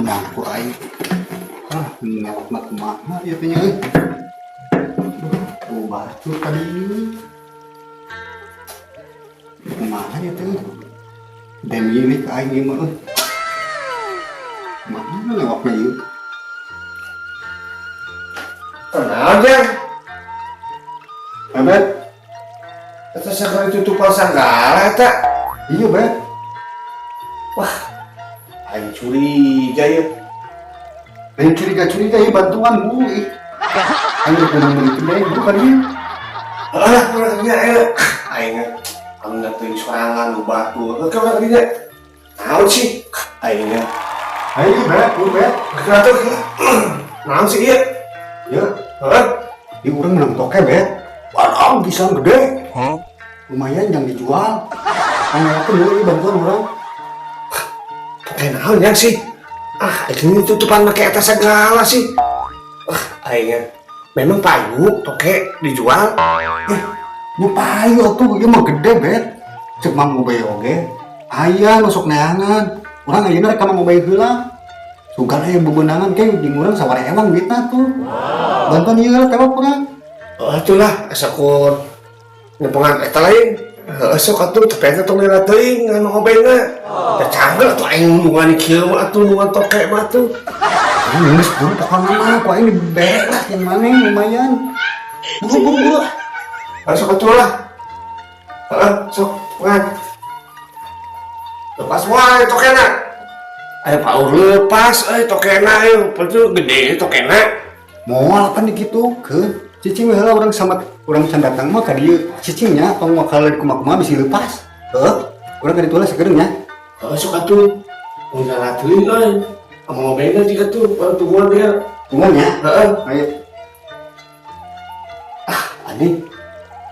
Menang ku aing. Ah, newak mah kumaha ieu teh nya euy. Oh, batu tadi ini. Kumaha ieu teh? Demi ini ke aing ieu mah euy. Kumaha newakna ieu? Kenal, Jang? Bebet, Eta sakali tutupan sanggala eta. Iya, Bet. Wah, aing curiga ya. Lain curiga-curiga ieu bantuan bu ih. Aing rek menang meuli gede bu kan ieu. Ah, urang nya ayo. Aing anu teuing sorangan nu batu. Heuh, ka urang dinya. Naon sih? Aing nya. Ayo, Bet, bu, Bet. Kenapa tuh? Naon sih ieu? Ya, Hah? Ieu urang menang toke, Bet. Waduh, bisa gede. Lumayan yang dijual. Aing ngewakeun deui bantuan urang. Toke naon yang sih? Ah, ini tutupan make eta segala sih. Ah, aing memang payu toke dijual. Eh, nya payu atuh ieu mah gede, Bet. Cek Mang Ubay oge. Aya nu sok neangan. Urang ayeuna rek ka Mang Ubay heula. Sugan aya bebenangan ke jeung urang saware ewang duitna tuh. Bantuan ieu lah tewak urang. Oh, itulah asa kur nepengan eta lain. Heeh, sok atuh tapi eta tong lila teuing ngan Mang Obeyna. Da canggel atuh aing nungguan kieu mah atuh nungguan toke mah atuh. Ini geus buru pokona mah ku aing dibere lah yang mana lumayan. Buru buru buru. Ah, sok atuh lah. Heeh, sok ngan. Lepas wae tokena. Ayo paur lepas euy tokena euy, betul gede tokena. Moal pan dikitukeun. Cicing we heula urang sama urang can datang mah ka dieu. Cicing nya tong wakal di kumaha-kumaha bisi lepas. Heuh. Urang ka ditu lah sakedeung nya. Heeh, sok atuh. Tong lila teuing euy. Mang Obeyna jiga tuh, baru tungguan dia. Tungguan nya. Heeh. Ayo. Ah, anjing.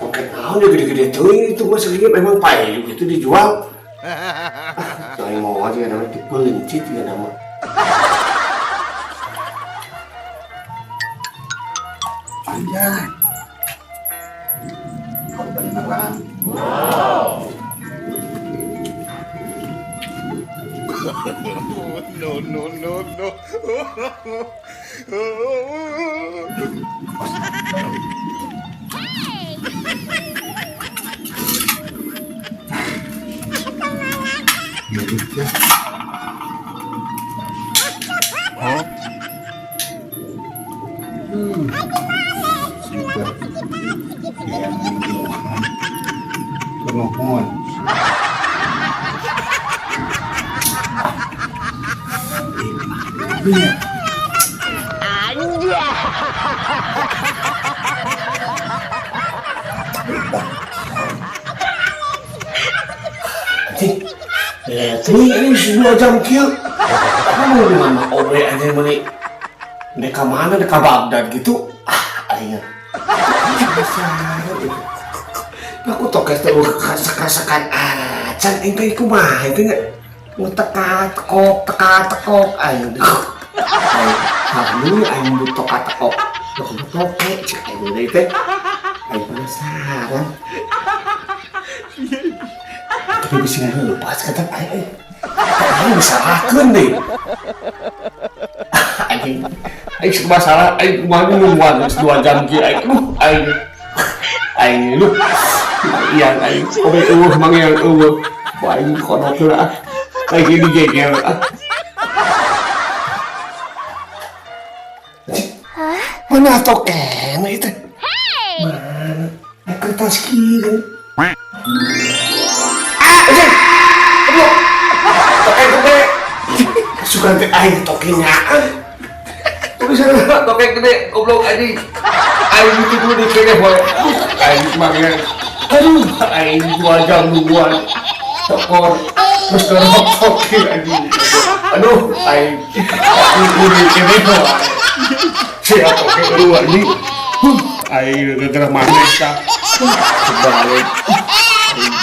Toke naon dia gede-gede teuing itu mah segini memang payu gitu dijual. Ah, aing mau aja namanya tipe lencit ya nama. Anjay. Kok beneran. No, no, no, no. Ya. Hmm. Super. Yang Nuhun. Iya. Anjing. Ya, ini 2 jam kieu. Apa mau dengan Mang Obey anjing meuni dek ka mana, dek ka Baghdad gitu. Ah, aing. Aku tokes teh kasek-kasekan acan aing teh kumaha itu nya. Mau teka tekok teka tekok aing. Aing halu aing bu teka tekok. Loh, toke cek aing deui teh. Aing penasaran. Tapi bisa lepas kata aing. Aing disalahkeun deh. Anjing. Aing serba salah, aing kumaha nungguan geus 2 jam kieu aing. Aduh, aing. Aing lu. Iya, aing. Oke, eueuh mangel eueuh. Wah, aing kodok heula ah. Aing ini geger ah. Mana tokena itu? Mana? Eh, kertas kieu. Ah, anjing. Aduh. Toke gede. Suka teh aing toke nyaan. Tulisan toke gede, goblok anjing. Aing itu dulu dikene wae. Aing mangel. Aduh, aing 2 jam nungguan. Tokor. Terus dorong toke anjing. Aduh, aing. Itu dikene wae. Siap toke eueuh anjing. Huh, aing gara-gara maneh tah. Kebalik. Aing.